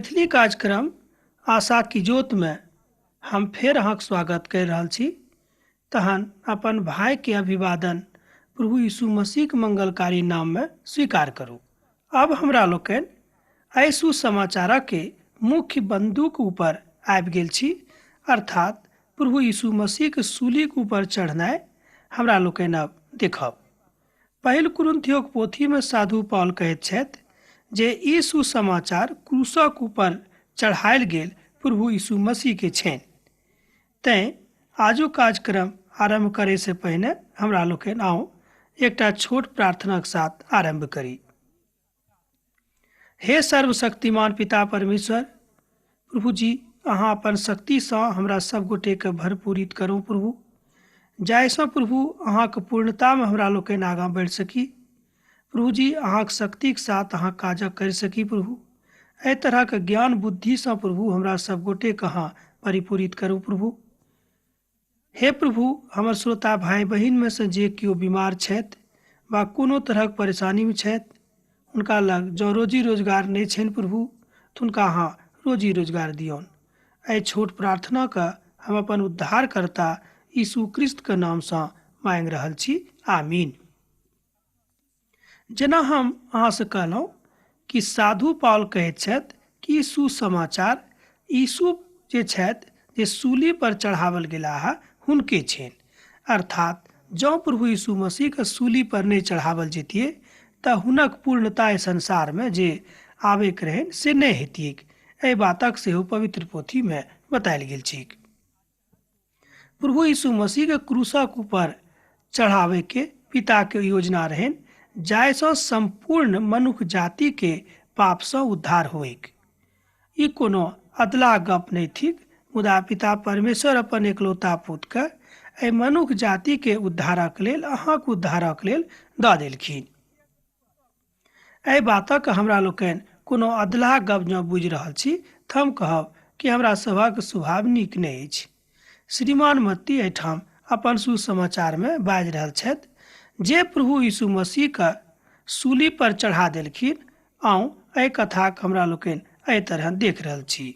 मैथिली कार्यक्रम आशा की ज्योतमे हम फेर अहाँके स्वागत करि रहल छी। तहन अपन भाईके अभिवादन प्रभु यीशु मसीहके मंगलकारी नाममे स्वीकार करू। अब हमरा लोकनि एहि सुसमाचारके मुख्य बंदूक ऊपर आबि गेल छी, अर्थात प्रभु यीशु मसीहके सूलीके ऊपर चढ़नाइ हमरा लोकनि अब देखब। पहिल कुरिन्थियोक पोथीमे साधु पॉल कहैत छथि जे ई सुसमाचार क्रूसक ऊपर चढ़ायल गेल प्रभु यीशु मसीह के छनि। तैं आजुक कार्यक्रम आरम्भ करैसँ पहिने हमरा लोकनि आउ एकटा छोट प्रार्थनाक साथ आरम्भ करी। हे सर्वशक्तिमान पिता परमेश्वर प्रभु जी, अहाँ अपन शक्तिसँ हमरा सब गोटेके भरपूरित करू प्रभु, जाहिसँ प्रभु अहाँके पूर्णतामे हमरा लोकनि आगाँ बढ़ि सकी। प्रभु जी, अहाँके शक्तिके साथ अहाँ काजक करि सकी प्रभु। एहि तरहके ज्ञान बुद्धिसँ प्रभु हमरा सब गोटेके अहाँ परिपूरित करू प्रभु। हे प्रभु, हमर श्रोता भाइ बहिनमे सँ जे केओ बीमार छथि वा कोनो तरहक परेशानीमे छथि, हुनका लग जँ रोजी रोजगार नहि छनि प्रभु, तऽ हुनका अहाँ रोजी रोजगार दियौन। एहि छोट प्रार्थनाके हम अपन उद्धारकर्ता यीशु क्रिस्तके नामसँ मांगि रहल छी, आमीन। जेना हम अहाँसँ कहलहुँ कि साधु पाउल कहैत छथि कि सुसमाचार यीशु जे छथि जे सूली पर चढ़ावल गेलाह हुनके छनि। अर्थात जँ प्रभु यीशु मसीहके सूली पर नहि चढ़ावल जैतियै तऽ हुनक पूर्णता एहि संसारमे जे आबैके रहनि से नहि हेतियैक। एहि बातक सेहो पवित्र पोथीमे बतायल गेल छैक। प्रभु यीशु मसीहके क्रूसक ऊपर चढ़ाबैके पिताके योजना रहनि, जाहिसँ सम्पूर्ण मनुख जातिके पापसँ उद्धार होइक। ई कोनो अदला गप नहि थिक, मुदा पिता परमेश्वर अपन एकलौता पुतके एहि मनुख जातिके उद्धारक लेल, अहाँके उद्धारक लेल दऽ देलखिन। एहि बातक हमरा लोकनि कोनो अधलाह गप जँ बुझि रहल छी तऽ हम कहब कि हमरा सभक स्वभाव नीक नहि अछि। श्रीमान मत्ती एहिठाम अपन सुसमाचारमे बाजि रहल छथि जे प्रभु यीशु मसीहके सूली पर चढ़ा देलखिन। आउ एहि कथाक हमरा लोकनि एहि तरह देख रहल छी।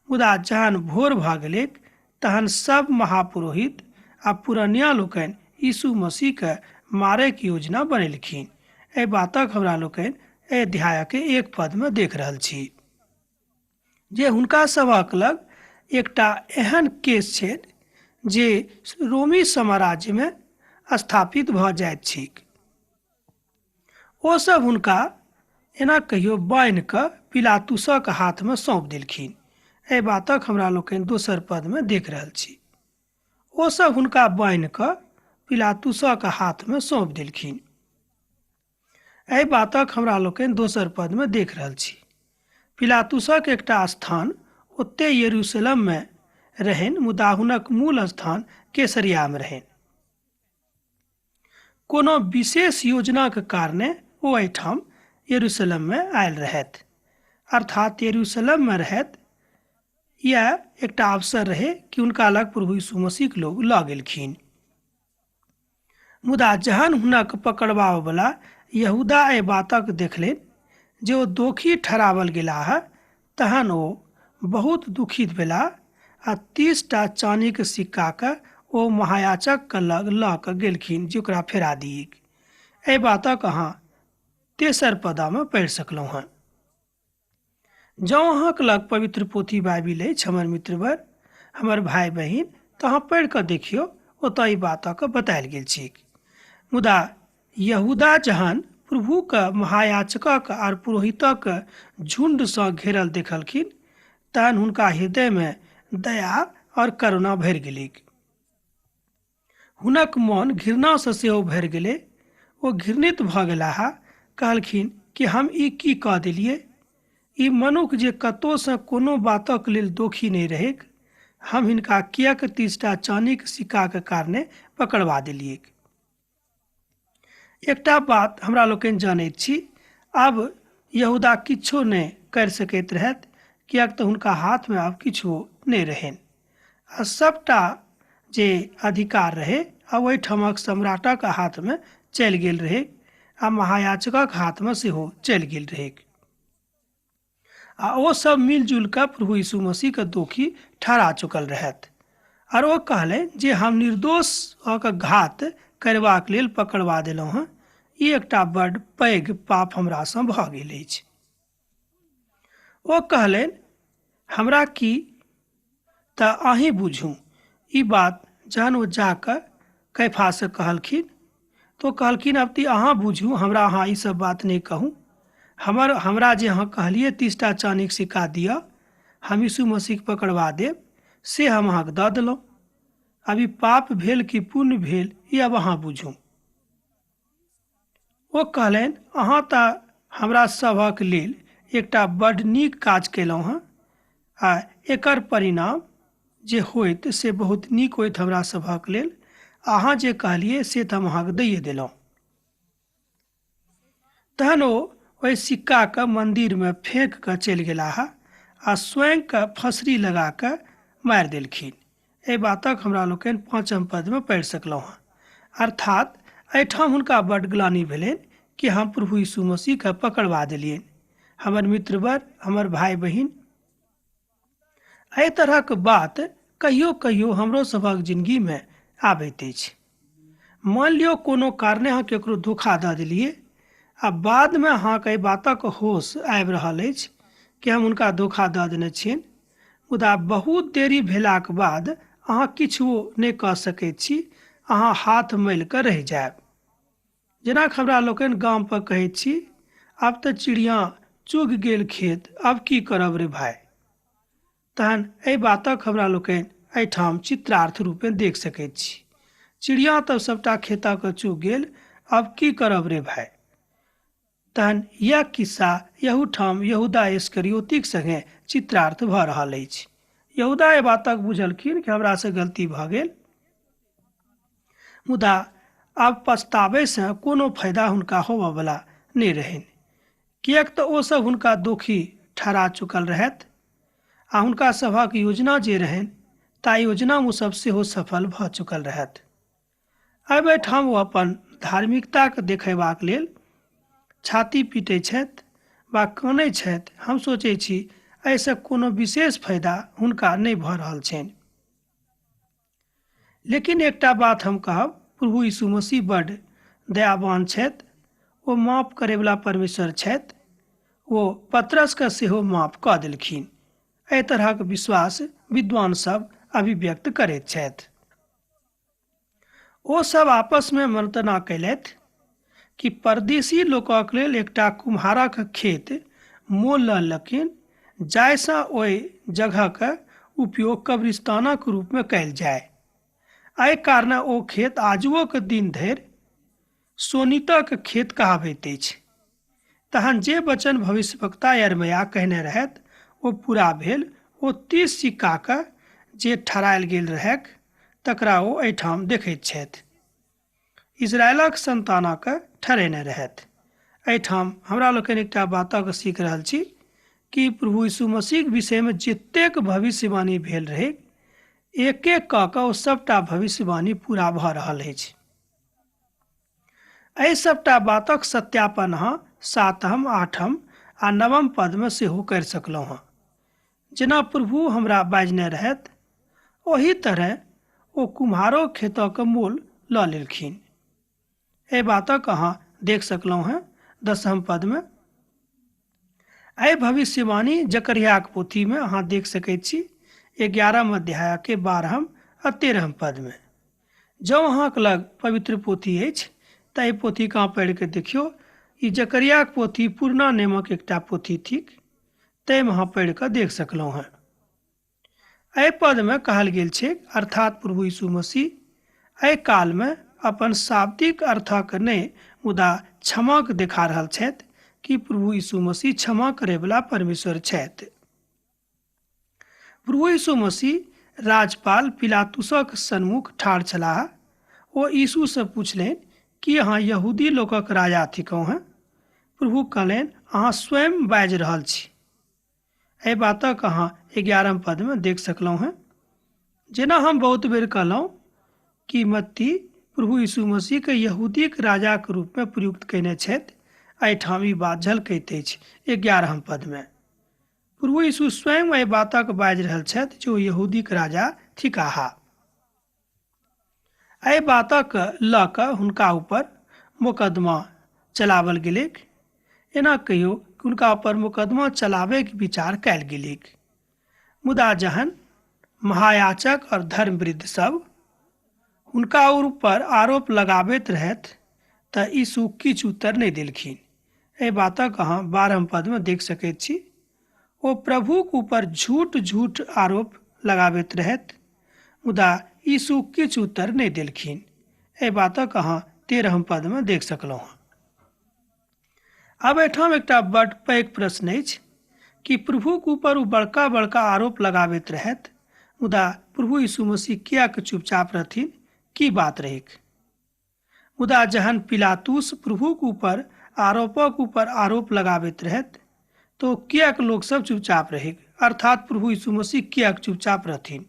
मुदा जहन भोर भऽ गेलैक तहन सब महापुरोहित आ पुरनिया लोकनि यीशु मसीहके मारैके योजना बनेलखिन। एहि बातक हमरा लोकनि एहि अध्यायके एक पदमे देख रहल छी जे हुनका सभक लग एकटा एहन केस छनि जे रोमी साम्राज्यमे स्थापित भऽ जाइत छैक। ओ सब हुनका एना कहियो बान्हि कऽ पिलातुसक हाथमे सौंप देलखिन। एहि बातक हमरा लोकनि दोसर पदमे देख रहल छी। ओ सब हुनका बान्हि कऽ पिलातुसक हाथमे सौंप देलखिन। एहि बातक हमरा लोकनि दोसर पदमे देख रहल छी। पिलातुसक एकटा स्थान ओतहि यरूशलेममे रहनि, मुदा हुनक मूल स्थान केसरियामे रहनि। कोनो विशेष योजनाक कारणे ओ एहिठाम यरूशलेममे आयल रहथि, अर्थात यरूशलेममे रहथि। इएह एकटा अवसर रहै कि हुनका लग प्रभु यीशु मसीहके लोग लऽ गेलखिन। मुदा जहन हुनक पकड़बाबयवला यहूदा एहि बातक देखलनि जे ओ दोषी ठहरावल गेलाह, तहन ओ बहुत दुखित भेलाह आ 30टा चानीक सिक्काके ओ महायाजकके लग लऽ कऽ गेलखिन जे ओकरा फेरा दियैक। एहि बातक अहाँ तेसर पदामे पढ़ि सकलहुँ हँ। जँ अहाँके लग पवित्र पोथी बाइबिल अछि हमर मित्रवर, हमर भाय बहिन, तऽ अहाँ पढ़ि कऽ देखियौ, ओतऽ ई बातक बतायल गेल छैक। मुदा यहूदा जहन प्रभुके महायाजकक आर पुरोहितक झुण्डसँ घेरल देखलखिन, तहन हुनका हृदयमे दया और करुणा भरि गेलैक। हुनक मन घृणासँ सेहो भरि गेलै। ओ घृणित भऽ गेलाह, कहलखिन कि हम ई की कऽ देलियै? ई मनुख जे कतहुसँ कोनो बातक लेल दोखी नहि रहैक, हम हिनका किएक 30टा चानीक सिक्काक कारणे पकड़बा देलियैक? एकटा बात हमरा लोकनि जानैत छी, आब यहूदा किछो नहि करि सकैत रहथि, किएक तऽ हुनका हाथमे आब किछो नहि रहनि आ सबटा जे अधिकार रहै आ ओहिठामक सम्राटक हाथमे चलि गेल रहै आ महायाजकक हाथमे सेहो चलि गेल रहैक। आ ओ सब मिलजुल कऽ प्रभु यीशु मसीहके दोषी ठहरा चुकल रहथि। आर ओ कहलनि जे हम निर्दोष अहाँके घात करबाक लेल पकड़वा देलहुँ हँ, ई एकटा बड्ड पैघ पाप हमरासँ भऽ गेल अछि। ओ कहलनि, हमरा की तऽ अहीं बुझू। ई बात जहन ओ जाकऽ कैफासँ कहलखिन तऽ ओ कहलखिन, अब ती अहाँ बुझू, हमरा अहाँ ई सब बात नहि कहू। हमरा जे अहाँ कहलियै 30टा चानीक सिक्का दिअ, हम यीशु मसीहके पकड़वा देब, से हम अहाँके दऽ देलहुँ। अब ई पाप भेल कि पुण्य भेल, ई अब अहाँ बुझू। ओ कहलनि, अहाँ तऽ हमरा सभक लेल एकटा बड्ड नीक काज कयलहुँ हँ आ एकर परिणाम जे होइत से बहुत नीक होइत हमरा सभक लेल। अहाँ जे कहलियै से तऽ हम अहाँके दैए देलहुँ। तहन ओ ओहि सिक्काके मन्दिरमे फेंक कऽ चलि गेलाह आ स्वयंके फँसरी लगा कऽ मारि देलखिन। एहि बातक हमरा लोकनि 5 पदमे पढ़ि सकलहुँ हँ। अर्थात एहिठाम हुनका बड्ड ग्लानि भेलनि कि हम प्रभु यीशु मसीहके पकड़वा देलियनि। हमर मित्रवर, हमर भाय बहिन, एहि तरहक बात कहियो कहियो हमरो सभक जिंदगीमे आबैत अछि। मान लियौ कोनो कारणे अहाँ केकरो धोखा दऽ देलियै आ बादमे अहाँके एहि बातक होश आबि रहल अछि कि हम हुनका धोखा दऽ देने छियनि, मुदा बहुत देरी भेलाक बाद अहाँ किछु नहि कऽ सकैत छी, अहाँ हाथ मलि कऽ रहि जायब। जेना हमरा लोकनि गाम पर कहैत छी, आब तऽ चिड़िया चुगि गेल खेत, आब की करब रे भाय। तहन एहि बातक हमरा लोकनि एहिठाम चित्रार्थ रूपे देख सकैत छी। चिड़िया तऽ सबटा खेतक चुगि गेल, आब की करब रे भाय। तहन यैह किस्सा एहूठाम यहूदा इस्करियोतीक संगे चित्रार्थ भऽ रहल अछि। यहूदा एहि बातक बुझलखिन कि हमरासँ गलती भऽ गेल, मुदा आब पछताबैसँ कोनो फायदा हुनका होबऽवला नहि रहनि, किएक तऽ ओ सब हुनका दोषी ठहरा चुकल रहथि आ हुनका सभक योजना जे रहनि ताहि योजनामे ओ सब सेहो सफल भऽ चुकल रहथि। आब एहिठाम ओ अपन धार्मिकताके देखेबाक लेल छाती पीटै छथि वा कानै छथि। हम सोचै छी एहिसँ कोनो विशेष फायदा हुनका नहि भऽ रहल छनि। लेकिन एकटा बात हम कहब, प्रभु यीशु मसीह बड्ड दयावान छथि, ओ माफ करैवला परमेश्वर छथि। ओ पतरसके सेहो माफ कऽ देलखिन। एहि तरहक विश्वास विद्वान सब अभिव्यक्त करैत छथि। ओ सब आपसमे मंत्रणा कयलथि कि परदेशी लोकक लेल एकटा कुम्हारक खेत मोल लऽ लखिन, जाहिसँ ओहि जगहक उपयोग कब्रिस्तानक रूपमे कयल जाय। एहि कारणे ओ खेत आजुओक दिन धरि शोणितक खेत कहाबैत अछि। तहन जे वचन भविष्यवक्ता यिर्मयाह कहने रहथि ओ पूरा भेल। ओ 30 सिक्काक जे ठहरायल गेल रहैक तकरा ओ एहिठाम देखैत छथि। इस्राएलक संतानक ठहरेने रहथि। एहिठाम हमरा लोकनि एकटा बातक सीख रहल छी कि प्रभु यीशु मसीहक विषयमे जतेक भविष्यवाणी भेल रहै, एक एक कऽ कऽ ओ सबटा भविष्यवाणी पूरा भऽ रहल अछि। एहि सबटा बातक सत्यापन अहाँ 7म, 8म आ 9म पदमे सेहो करि सकलहुँ हँ। जेना प्रभु हमरा बाजने रहथि ओही तरह ओ कुम्हारो खेतक मोल लऽ लेलखिन। एहि बातक अहाँ देख सकलहुँ हँ 10म पदमे। एहि भविष्यवाणी जकरयाहक पोथीमे अहाँ देख सकैत छी 11 अध्यायके 12म आ 13म पदमे। जँ अहाँक लग पवित्र पोथी अछि तऽ एहि पोथीके अहाँ पढ़ि कऽ देखियौ। ई जकरयाहक पोथी पुरना नियमक एकटा पोथी थिक, ताहिमे अहाँ पढ़ि कऽ देख सकलहुँ हँ। एहि पदमे कहल गेल छै, अर्थात प्रभु यीशु मसीह एहि कालमे अपन शाब्दिक अर्थक नहि मुदा क्षमाक देखा रहल छथि कि प्रभु यीशु मसीह क्षमा करैवला परमेश्वर छथि। प्रभु यीशु मसीह राजपाल पिलातुसक सन्मुख ठाढ़ छलाह। ओ यीशुसँ पुछलनि, की अहाँ यहूदी लोकक राजा थिकहुँ हैं? प्रभु कहलनि, अहाँ स्वयं बाजि रहल छी। एहि बातक अहाँ 11 पदमे देख सकलहुँ हैं। जेना हम बहुत बेर कहलहुँ कि मत्ती प्रभु यीशु मसीहके यहूदीक राजाक रूपमे प्रयुक्त कयने छथि। एहिठाम ई बात झलकैत अछि 11 पदमे। प्रभु यीशु स्वयं एहि बातक बाजि रहल छथि जे ओ यहूदीक राजा थिकाह। एहि बातक लऽ कऽ हुनका ऊपर मोकदमा चलाओल गेलैक। एना कहियो कि हुनका ऊपर मोकदमा चलाबैके विचार कयल गेलैक। मुदा जहन महायाचक और धर्मवृद्ध सब हुनका ऊपर आरोप लगाबैत रहथि तऽ यीशु किछु उत्तर नहि देलखिन। एहि बातक अहाँ 12 पदमे देख सकैत छी। ओ प्रभुक ऊपर झूठ झूठ आरोप लगाबैत रहथि, मुदा यीशु किछु उत्तर नहि देलखिन। एहि बातक अहाँ 13 पदमे देख सकलहुँ हँ। आब एहिठाम एकटा बड पैघ प्रश्न अछि कि प्रभुक ऊपर ओ बड़का बड़का आरोप लगाबैत रहथि, मुदा प्रभु यीशु मसीह किएक चुपचाप रहथिन? की बात रहैक? मुदा जहन पिलातुस प्रभुक ऊपर आरोपक ऊपर आरोप लगाबैत रहथि तो किएक लोक सब चुपचाप रहैक? अर्थात प्रभु यीशु मसीह किएक चुपचाप रहथिन?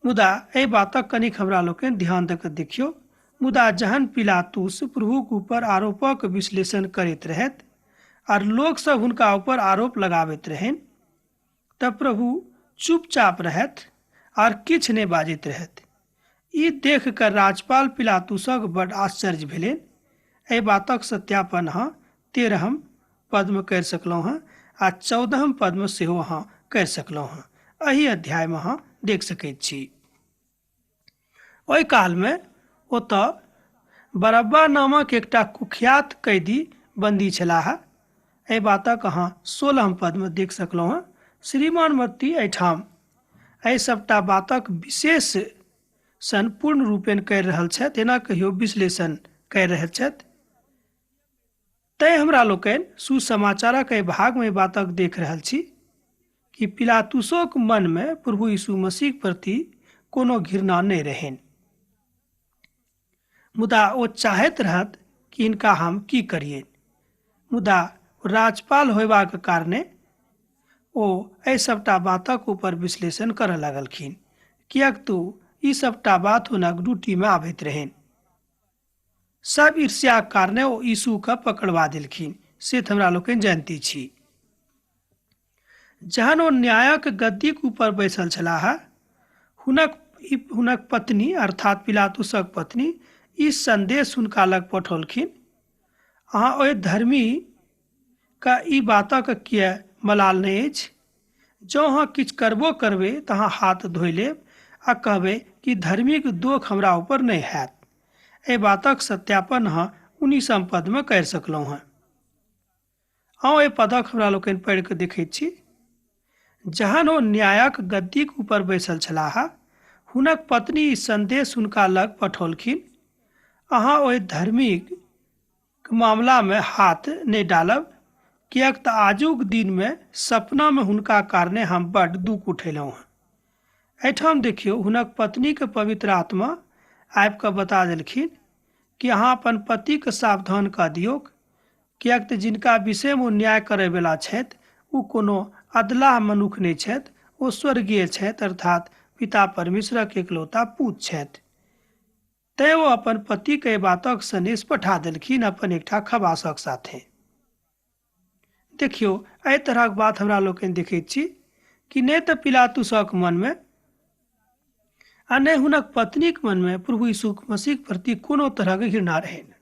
मुदा एहि बातक कनिक हमरा लोकनि ध्यान दऽ कऽ देखियौ। मुदा जहन पिलातुस प्रभुक ऊपर आरोपक विश्लेषण करैत रहथि आर लोक सब हुनका ऊपर आरोप लगाबैत रहनि तब प्रभु चुपचाप रहथि आर किछु नहि बाजैत रहथि। ई देख कऽ राज्यपाल पिलातुसक बड आश्चर्य भेलनि। एहि बातक सत्यापन अहाँ 13 पदमे करि सकलहुँ हँ आ 14 पदमे सेहो अहाँ करि सकलहुँ हँ। एहि अध्यायमे अहाँ देख सकैत छी। ओहि कालमे ओतऽ बरब्बा नामक एकटा कुख्यात कैदी बंदी छलाह। एहि बातक अहाँ 16 पदमे देख सकलहुँ हँ। श्रीमान मत्ती एहिठाम एहि सबटा बातक विशेष सन पूर्ण रूपेण करि रहल छथि, एना कहियो विश्लेषण करि रहल छथि। तैं हमरा लोकनि सुसमाचारक एहि भागमे एहि बातक देख रहल छी कि पिलातुसोक मनमे प्रभु यीशु मसीहक प्रति कोनो घृणा नहि रहनि, मुदा ओ चाहैत रहत कि हिनका हम की करियनि। मुदा राज्यपाल होयबाक कारणे ओ एहि सबटा बातक ऊपर विश्लेषण करऽ लगलखिन, किएक तऽ ई सबटा बात हुनक ड्यूटीमे आबैत रहनि। सब ईर्ष्याक कारणे ओ यीशुके पकड़वा देलखिन, से तऽ हमरा लोकनि जानते छी। जहन ओ न्यायक गद्दीक ऊपर बैसल छलाह, हुनक हुनक पत्नी अर्थात पिलातुसक पत्नी ई संदेश हुनका लग पठौलखिन, अहाँ ओहि धर्मी के ई बातक किए मलाल नहि अछि? जँ अहाँ किछु करबो करबै तऽ अहाँ हाथ धोइ लेब आ कहबै कि धर्मीक दोख हमरा ऊपर नहि हैत। एहि बातक सत्यापन अहाँ 19 पदमे करि सकलहुँ हँ। आउ एहि पदक हमरा लोकनि पढ़ि कऽ देखैत छी। जहन ओ न्यायक गद्दीक ऊपर बैसल छलाह, हुनक पत्नी ई संदेश हुनका लग पठौलखिन, अहाँ ओहि धर्मीक मामलामे हाथ नहि डालब, किएक तऽ आजुक दिनमे सपनामे हुनका कारणे हम बड्ड दुःख उठेलहुँ हँ। एहिठाम देखियौ, हुनक पत्नीके पवित्र आत्मा आबि कऽ बता देलखिन कि अहाँ अपन पतिके सावधान कऽ दियौक, किएक तऽ जिनका विषयमे ओ न्याय करयवला छथि ओ कोनो अदलाह मनुख नहि छथि, ओ स्वर्गीय छथि, अर्थात पिता परमेश्वरक एकलौता पूत छथि। तैं ओ अपन पतिके एहि बातक सनेस पठा देलखिन अपन एकटा खबासक साथे। देखियौ, एहि तरहक बात हमरा लोकनि देखैत छी कि नहि तऽ पिलातुसक मनमे आ नहि हुनक पत्नीक मनमे प्रभु यीशु मसीहक प्रति कोनो तरहक घृणा रहनि।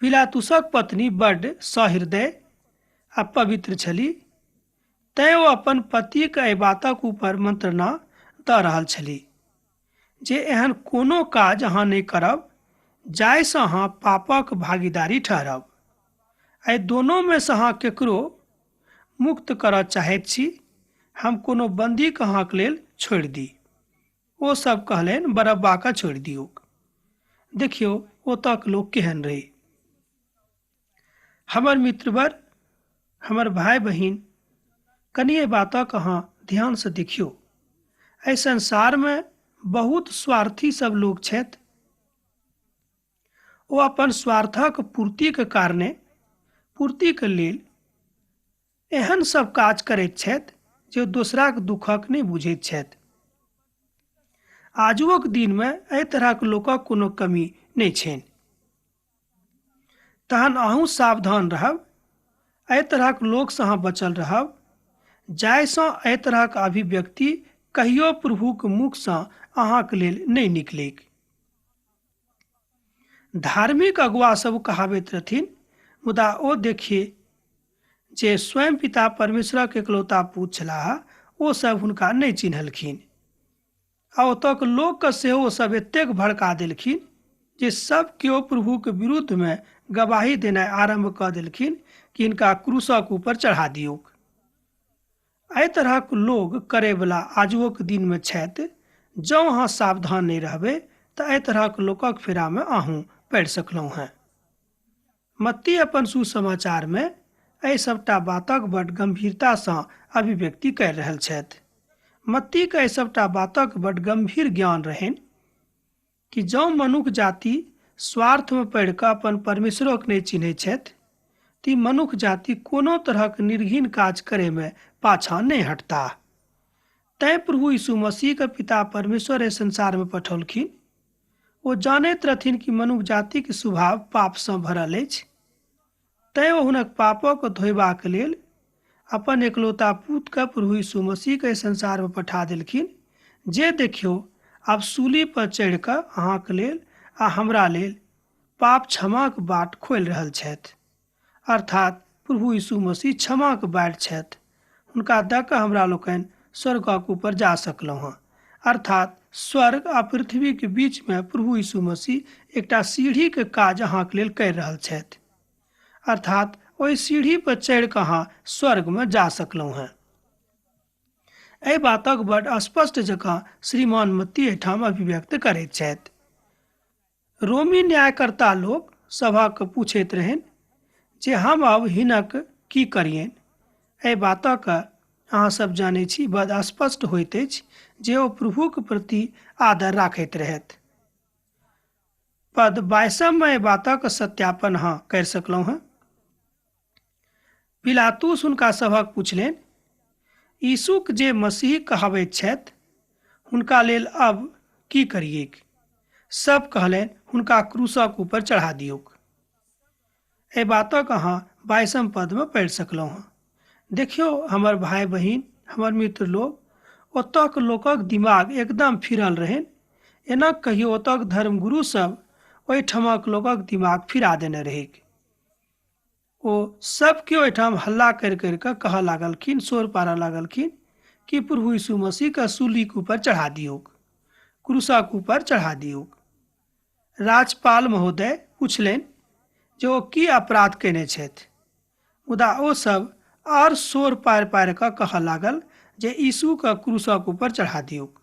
पिलातुसक पत्नी बड्ड सहृदय आ पवित्र छली, तैं ओ अपन पतिक एहि बातक ऊपर मंत्रणा दऽ रहल छली जे एहन कोनो काज अहाँ नहि करब जाहिसँ अहाँ पापक भागीदारी ठहरब। एहि दोनोमे सँ अहाँ केकरो मुक्त करऽ चाहैत छी, हम कोनो बन्दीके अहाँके लेल छोड़ि दी। ओ सब कहलनि, बरब्बाके छोड़ि दियौक। देखियौ ओतऽक लोक केहन रहै। हमर मित्रवर, हमर भाय बहिन, कनि एहि बातक अहाँ ध्यानसँ देखियौ। एहि संसारमे बहुत स्वार्थी सब लोक छथि। ओ अपन स्वार्थक पूर्तिके कारणे, पूर्तिके लेल एहन सब काज करैत छथि जे दोसराक दुःखक नहि बुझैत छथि। आजुक दिनमे एहि तरहक लोकक कोनो कमी नहि छनि। तहन अहूँ सावधान रहब एहि तरहक लोकसँ अहाँ बचल रहब जाहिसँ एहि तरहक अभिव्यक्ति कहियो प्रभुक मुखसँ अहाँके लेल नहि निकलैक। धार्मिक अगुआ सब कहाबैत रहथिन, मुदा ओ देखिए जे स्वयं पिता परमेश्वरक एकलौता पुत्र छलाह, ओ सब हुनका नहि चिन्हलखिन आ ओतऽके लोकके सेहो ओ सब एतेक भड़का देलखिन जे सब केओ प्रभुके विरुद्धमे गवाही देनाइ आरम्भ कऽ देलखिन कि हिनका क्रूसक ऊपर चढ़ा दियौक। एहि तरहक लोग करैवला आजुओक दिनमे छथि। जँ अहाँ सावधान नहि रहबै तऽ एहि तरहक लोकक फेरामे अहूँ पड़ि सकलहुँ हेँ। मत्ती अपन सुसमाचारमे एहि सभटा बातक बड्ड गम्भीरतासँ अभिव्यक्ति करि रहल छथि। मत्तीके एहि सभटा बातक बड्ड गम्भीर ज्ञान रहनि कि जँ मनुख जाति स्वार्थमे पड़ि कऽ अपन परमेश्वरोके नहि चिन्हैत छथि तऽ ई मनुख जाति कोनो तरहक निर्घिन काज करैमे पाछाँ नहि हटताह। तैँ प्रभु यीशु मसीहके पिता परमेश्वर एहि संसारमे पठौलखिन। ओ जानैत रहथिन कि मनुख जातिक स्वभाव पापसँ भरल अछि, तैँ ओ हुनक पापक धोयबाक लेल अपन एकलौता पुतके प्रभु यीशु मसीहके एहि संसारमे पठा देलखिन, जे देखियौ आब सूली पर चढ़ि कऽ अहाँके लेल आ हमरा लेल पाप क्षमाक बाट खोलि रहल छथि। अर्थात प्रभु यीशु मसीह क्षमाक बाट छथि। हुनका दऽ कऽ हमरा लोकनि स्वर्गक ऊपर जा सकलहुँ हँ। अर्थात स्वर्ग आ पृथ्वीके बीचमे प्रभु यीशु मसीह एकटा सीढ़ीके काज अहाँके लेल करि रहल छथि। अर्थात ओहि सीढ़ी पर चढ़ि कऽ अहाँ स्वर्गमे जा सकलहुँ हँ। एहि बातक बड स्पष्ट जकाँ श्रीमान मत्ती एहिठाम अभिव्यक्त करैत छथि। रोमी न्यायकर्ता लोक सभक पूछैत रहनि जे हम अब हिनक की करियनि। एहि बातक अहाँ सब जानै छी बड स्पष्ट होइत अछि जे ओ प्रभुक प्रति आदर राखैत रहथि। पद 22मे एहि बातक सत्यापन अहाँ करि सकलहुँ हँ। पिलातुस हुनका सभक पुछलनि, यीशुक जे मसीह कहाबैत छथि हुनका लेल अब की करियैक? सब कहलनि, हुनका क्रूसक ऊपर चढ़ा दियौक। एहि बातक अहाँ 22 पदमे पढ़ि सकलहुँ हँ। देखियौ हमर भाय बहिन, हमर मित्र लोग, ओतऽक लोकक दिमाग एकदम फिरल रहनि। एना कहियो ओतऽक धर्मगुरु सब ओहिठमक लोकक दिमाग फिरा देने रहैक। ओ सब केओ एहिठाम हल्ला करि करि कऽ कहऽ लागलखिन, शोर पारऽ लागलखिन कि प्रभु यीशु मसीहके सूलीके ऊपर चढ़ा दियौक, क्रूसक ऊपर चढ़ा दियौक। राजपाल महोदय पुछलनि जे ओ की अपराध कयने छथि, मुदा ओ सब आर शोर पारि पारि कऽ कहऽ लागल जे यीशुके क्रूसक ऊपर चढ़ा दियौक।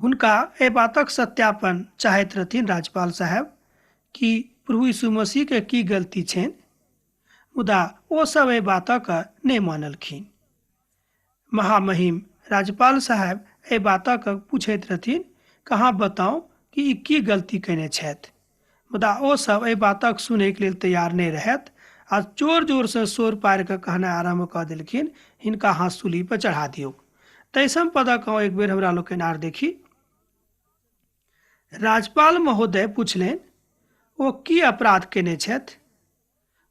हुनका एहि बातक सत्यापन चाहैत रहथिन राज्यपाल साहेब कि प्रभु यीशु मसीहके की गलती छनि, मुदा ओ सब एहि बातक नहि मानलखिन। महामहिम राज्यपाल साहेब एहि बातक पूछैत रहथिन कहाँ बताउ कि ई की गलती कयने छथि, मुदा ओ सब एहि बातक सुनैके लेल तैयार नहि रहथि आ जोर जोरसँ शोर पारि कऽ कहनाइ आरम्भ कऽ देलखिन, हिनका हाथ सूली पर चढ़ा दियौक। तेइसम पदक एक बेर हमरा लोकनि आर देखी। राजपाल महोदय पुछलनि, ओ की अपराध कयने छथि?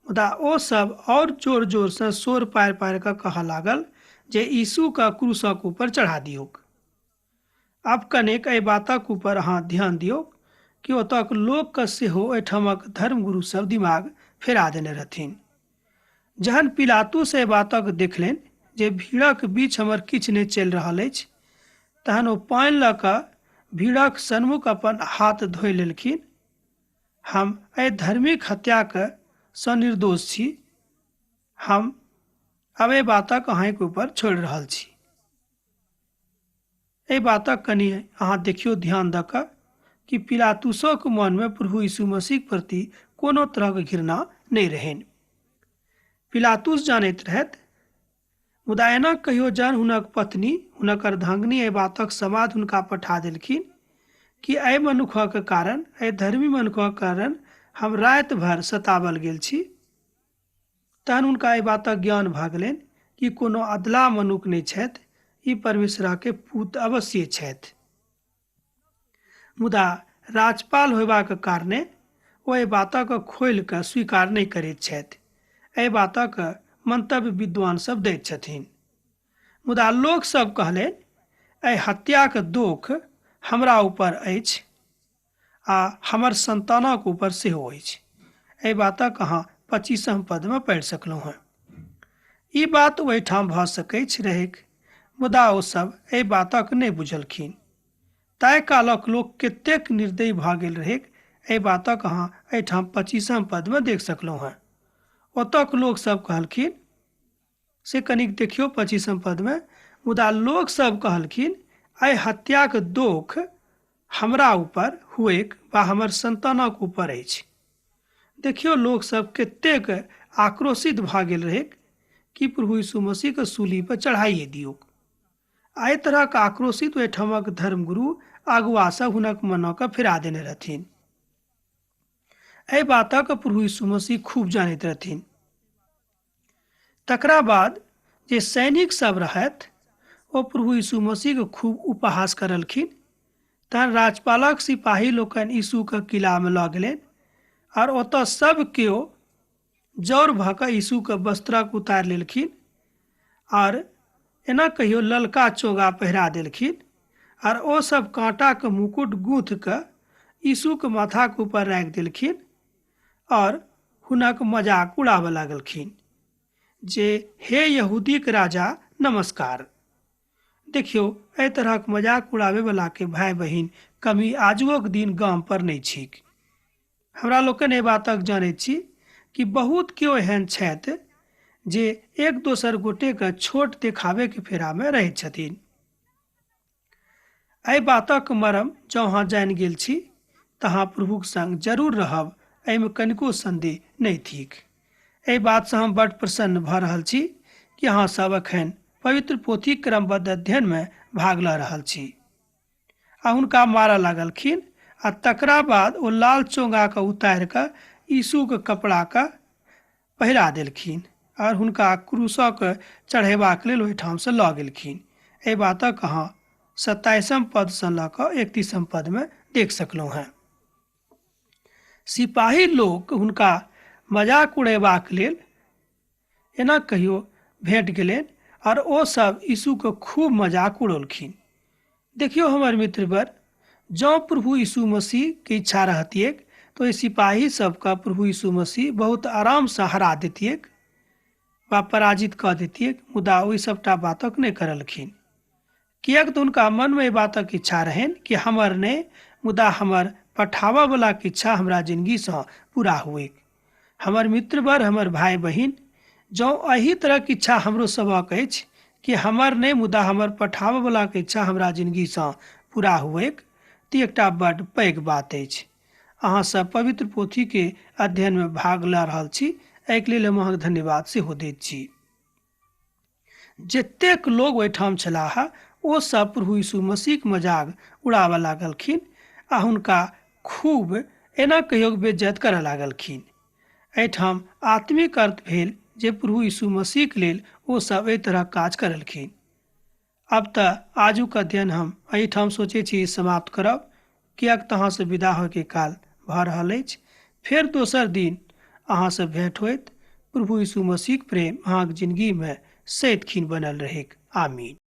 मुदा ओ सब और जोर जोरसँ शोर पारि पारि कऽ कहऽ लागल जे यीशुके क्रूसक ऊपर चढ़ा दियौक। आब कनेक एहि बातक ऊपर अहाँ ध्यान दियौक कि ओतऽक लोकके सेहो एहिठामक धर्मगुरु सब दिमाग फेरा देने रहथिन। जहन पिलातुस एहि बातक देखलनि जे भीड़क बीच हमर किछु नहि चलि रहल अछि, तहन ओ पानि लऽ कऽ भीड़क सन्मुख अपन हाथ धोइ लेलखिन। हम एहि धार्मिक हत्याके सँ निर्दोष छी, हम आब एहि बातक अहाँके ऊपर छोड़ि रहल छी। एहि बातक कनि अहाँ देखियौ ध्यान दऽ कऽ कि पिलातुसोक मनमे प्रभु यीशु मसीहक प्रति कोनो तरहक घृणा नहि रहनि। पिलातुस जानैत रहथि, मुदा एना कहियो जहन हुनक पत्नी, हुनक अर्धांगिनी एहि बातक समाद हुनका पठा देलखिन कि एहि मनुखक कारण, एहि धर्मी मनुखक कारण हम राति भरि सतावल गेल छी, तहन हुनका एहि बातक ज्ञान भऽ गेलनि कि कोनो अदला मनुख नहि छथि, ई परमेश्वराके पूत अवश्य छथि। मुदा राजपाल होयबाक कारणे ओ एहि बातक खोलि कऽ स्वीकार नहि करैत छथि। एहि बातक मंतव्य विद्वान सब दैत छथिन। मुदा लोक सब कहलनि, एहि हत्याक दोख हमरा ऊपर अछि आ हमर संतानक ऊपर सेहो अछि। एहि बातक अहाँ 25 पदमे पढ़ि सकलहुँ हेँ। ई बात ओहिठाम भऽ सकैत रहैक, मुदा ओ सब एहि बातक नहि बुझलखिन। ताहि कालक लोक कतेक निर्दयी भऽ गेल रहैक, एहि बातक अहाँ एहिठाम 25 पदमे देख सकलहुँ हेँ। ओतऽक लोक सब कहलखिन, से कनिक देखियौ 25 पदमे, मुदा लोक सब कहलखिन, एहि हत्याक दोख हमरा ऊपर हुएक वा हमर संतानक ऊपर अछि। देखियौ लोक सब कतेक आक्रोशित भऽ गेल रहैक कि प्रभु यीशु मसीहके सूली पर चढ़ाइए दियौक। एहि तरहक आक्रोशित ओहिठामक धर्मगुरु अगुआ सब हुनक मनके फिरा देने रहथिन। एहि बातक प्रभु यीशु मसीह खूब जानैत रहथिन। तकरा बाद जे सैनिक सब रहथि ओ प्रभु यीशु मसीहके खूब उपहास करलखिन। तहन राजपालक सिपाही लोकनि यीशुके किलामे लऽ गेलनि आओर ओतऽ सब केओ जौर भऽ कऽ यीशुके वस्त्रक उतारि लेलखिन आओर एना कहियो ललका चोगा पहिरा देलखिन आओर ओ सब काँटाके मुकुट गूँथ कऽ यीशुके माथाके ऊपर राखि देलखिन आओर हुनक मजाक उड़ाबऽ लागलखिन जे हे यहूदीके राजा नमस्कार। देखियौ एहि तरहक मजाक उड़ाबैवलाके भाय बहिन कमी आजुओक दिन गाम पर नहि छैक। हमरा लोकनि एहि बातक जानैत छी कि बहुत केओ एहन छथि जे एक दोसर गोटेके छोट देखाबैके फेरामे रहैत छथिन। एहि बातक मरम जँ अहाँ जानि गेल छी तऽ अहाँ प्रभुक संग जरूर रहब, एहिमे कनिको संदेह नहि थिक। एहि बातसँ हम बड्ड प्रसन्न भऽ रहल छी कि अहाँ सब एखन पवित्र पोथी क्रमबद्ध अध्ययनमे भाग लऽ रहल छी। आ हुनका मारऽ लागलखिन आ तकरा बाद ओ लाल चोंगाके उतारि कऽ यीशुके कपड़ाके पहिरा देलखिन आओर हुनका क्रूसक चढ़ेबाक लेल ओहिठामसँ लऽ गेलखिन। एहि बातक अहाँ 27 पदसँ लऽ कऽ 31 पदमे देख सकलहुँ हेँ। सिपाही लोक हुनका मजाक उड़ेबाक लेल एना कहियो भेट गेलनि आओर ओ सब यीशुके खूब मजाक उड़ौलखिन। देखियौ हमर मित्रवर, जँ प्रभु यीशु मसीहके इच्छा रहतियैक तऽ ओहि सिपाही सबके प्रभु यीशु मसीह बहुत आरामसँ हरा देतियैक वा पराजित कऽ देतियैक, मुदा ओहि सबटा बातक नहि करलखिन। किएक तऽ हुनका मनमे एहि बातक इच्छा रहनि कि हमर नहि मुदा हमर पठाबऽवलाके इच्छा हमरा जिनगीसँ पूरा हुएक। हमर मित्रवर, हमर भाय बहिन, जँ एहि तरहक इच्छा हमरो सभक अछि कि हमर नहि मुदा हमर पठाबऽवलाके इच्छा हमरा जिनगीसँ पूरा हुएक, तऽ एकटा बड्ड पैघ बात अछि। अहाँ सब पवित्र पोथीके अध्ययनमे भाग लऽ रहल छी, एहिके लेल हम अहाँके धन्यवाद सेहो दैत छी। जतेक लोग ओहिठाम छलाह ओ सब प्रभु यीशु मसीहक मजाक उड़ाबऽ लागलखिन आ हुनका खूब एना कहियो बेइज्जत करऽ लागलखिन। एहिठाम आत्मिक अर्थ भेल जे प्रभु यीशु मसीहक लेल ओ सब एहि तरहक काज करलखिन। आब तऽ आजुक अध्ययन हम एहिठाम सोचै छी समाप्त करब, किएक तऽ अहाँसँ विदा होइके काल भऽ रहल अछि। फेर दोसर दिन अहाँसँ भेंट होयत। प्रभु यीशु मसीहक प्रेम अहाँक जिनगीमे सदिखन बनल रहैक। आमीन।